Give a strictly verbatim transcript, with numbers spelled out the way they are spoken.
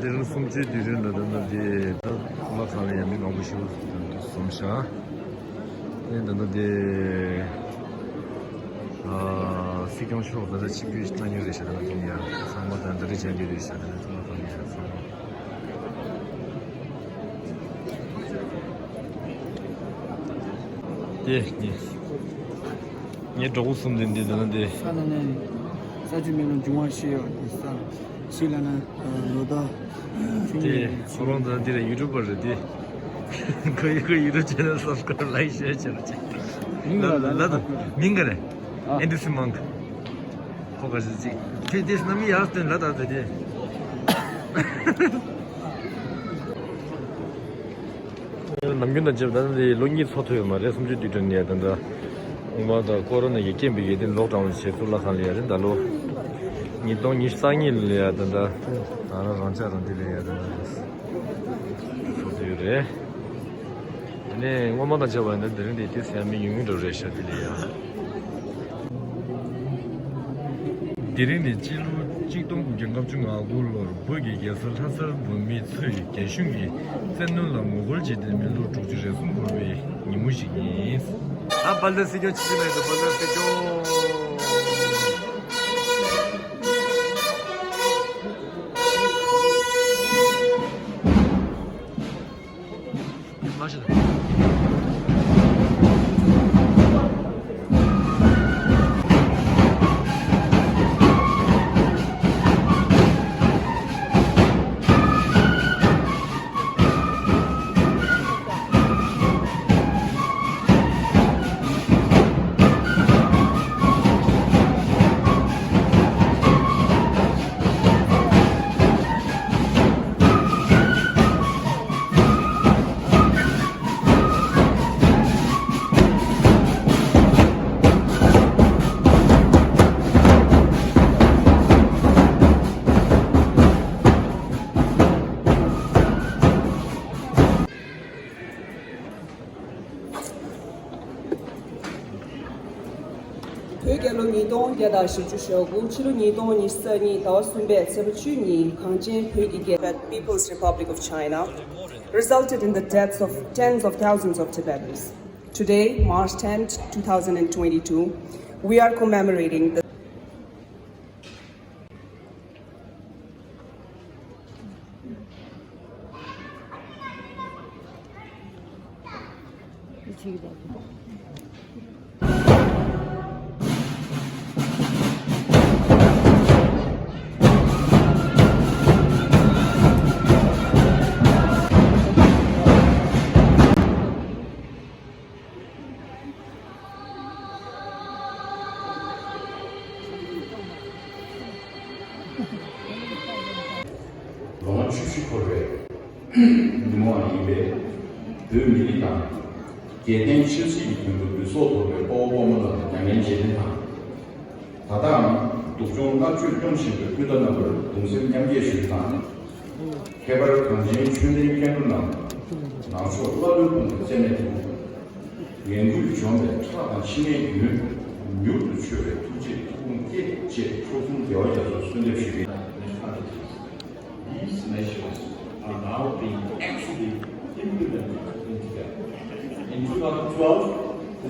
དེ་རིང་གསུམ་བཅུའི་དུས་དྲན་ལ་ད་ལྟ་དེ་ད་གཙུག་ལག་ཁང་ལ་ཡང་མི་མང་པོ་ཞིག་འཛོམས་ཤག་དེ་ད་ལྟ་དེ་ཨ་སྲིད་སྐྱོང་མཆོག་ད་ལྟ་ཆིབས་བསྒྱུར་གནང་མྱོང་རེད་ཤག་ད་ལྟ་དེ་ཡང་ཚང་མ་ད་ད་རེས་བཅར་རྒྱུ་རེད་ཤག་ད་ལྟ་གཙུག་ལག་ཁང་ལ་ཡང་ཚང་མ། དེ་ངས་ངའི་གྲོགས་པོ་གསུམ་དེ་འདི་ད་ལྟ་དེ། ས་ན་ནས་ས་ཆུ་མེ་རླུང་འབྱུང་བ་ཤེས་ཡོད་དེ་ས་ཞིག་ལ་ན་ལོ་ཟླ་ཆུ་དེ་ཉིན་ཁོ་རང་ད་འདི་རེད། ཡུ་ཊུབ་པར་རེད་དེ། ཁོ་ཡི་ཁོ་ཡུ་ཊུབ་ཆེ་ནལ་སབ་སི་ཀ་རབ་ལའིག་ཤེར་བྱེད་རོགས་བྱེད། མིང་ལ་ལ་ལ་ལ་མིང་ག་རེད། ཨེན་ཌི་སི་མང་། ཁོ་ག་ཞིག་ཅིག་ཁྱོད་དེ་སྣམ་མི་ཡར་སྟོན་ལ་ད་ད་དེ། ནམ་རྒྱུན་དང་བཅས་པ་ད་ལྟ་འདི་ལོ་གཉིས་འཚོགས་ཐུབ་ཡོད་མ་རེད། གསུམ་བཅུའི་དུས་དྲན་ནས་ད་ལྟ་སྔོན་མ་ད་ཀོ་རོ་ན་གི་རྐྱེན་པས་ཡོད་དེ་ལོག་ཌའུན་བྱས་གཙུག་ལག་ཁང་ལ་ཡ་རེད། ད་ལོ་ཉིས་སྟོང་ཉི་ཤུ་རྩ་གཉིས་ལ་ཡ་ད་ལྟ་ད་རང་རང་ཅག་རང་འདི་ལ་ཡ་ད་ལྟ་འཚོགས་ཐུབ་ཡོད་རེད། དེ་ནས་སྔོན་མ་དང་བཅས་པ་ཡིན་ན་དེ་རིང་འདི་དེ་སེ་མི་ཉུང་ཉུང་འདྲ་རེད་ཤག་དེ་ལ་ཡ། དེ་རིང་ནི་སྤྱི་ལོ་གཅིག་སྟོང་དགུ་བརྒྱ་ལྔ་བཅུ་ང་དགུ་ལོར་བོད་ཀྱི་རྒྱལ་ས་ལྷ་སར་བོད་མི་ཚོས་རྒྱ་གཞུང་གི་བཙན་གནོན་ལ་ངོ་རྒོལ་བྱས་ཏེ་མི་ལོ་དྲུག་ཅུ་རེ་གསུམ་འཁོར་བའི་ཉིན་མོ་ཞིག་ཡིན། ཨ་དཔལ་ལྡན་སྲིད་སྐྱོང་ཆིབས་བསྒྱུར་གནང་ཡོད་དཔལ་ལྡན་སྲིད་སྐྱོང་། བོད་རྒྱལ་ལོ་ཉིས་སྟོང་བརྒྱ་དང་བཞི་བཅུ་ཞེ་དགུ། ཕྱི་ལོ་ཉིས་སྟོང་ཉི་ཤུ་རྩ་གཉིས་ཟླ་བ་གསུམ་པའི་ཚེས་པ་བཅུ་གཉིས། གངས་ཅན་བོད་ཀྱི་རྒྱལ། People's Republic of China resulted in the deaths of tens of thousands of Tibetans. Today, March tenth, two thousand and twenty-two, we are commemorating the ལོ་ངོ་བཅུ་བཞི་འཁོར་བའི་ཉིན་མོ་ཡིན་པས། བོད་མི་རིགས་དང་རྒྱལ་བསྟན་ཆབ་སྲིད་ཀྱི་དོན་དུ་ལུས་སྲོག་དོར་བའི་སྤོ་བོ་སྤོ་མོ་རྣམས་ལ་མྱ་ངན་རྗེས་དྲན་དང་། ད་ལྟའང་སྡུག་སྦྱོང་མནར་གཅོད་སྐྱོང་བཞིན་པའི་སྤུན་ཟླ་རྣམ་པར་གདུང་སེམས་མཉམ་སྐྱེད་ཞུ་རྒྱུ་དང་། ཁྱད་པར་གངས་ཅན་ཆོས་ལྡན་སྐྱེ་འགྲོ་རྣམས་ནག་ཕྱོགས་ཀླ་ཀློའི་དཔུང་གིས་བཙན་གནོན་དང་། ངན་སྐུལ་བྱུང་བའི་ཁྲག་དང་འཆི་མེད་རྒྱུན་མྱུར་དུ་ཆོད་པའི་ཐུགས་རྗེ་ཐུགས་དགོངས་བསྐྱེད་ཅེས་མཆོག་གསུམ་རྒྱལ་བ་རྒྱ་མཚོར་གསོལ་འདེབས་ཞུ་རྒྱུ། These measures are now being actually implemented in Tibet. In two thousand twelve, the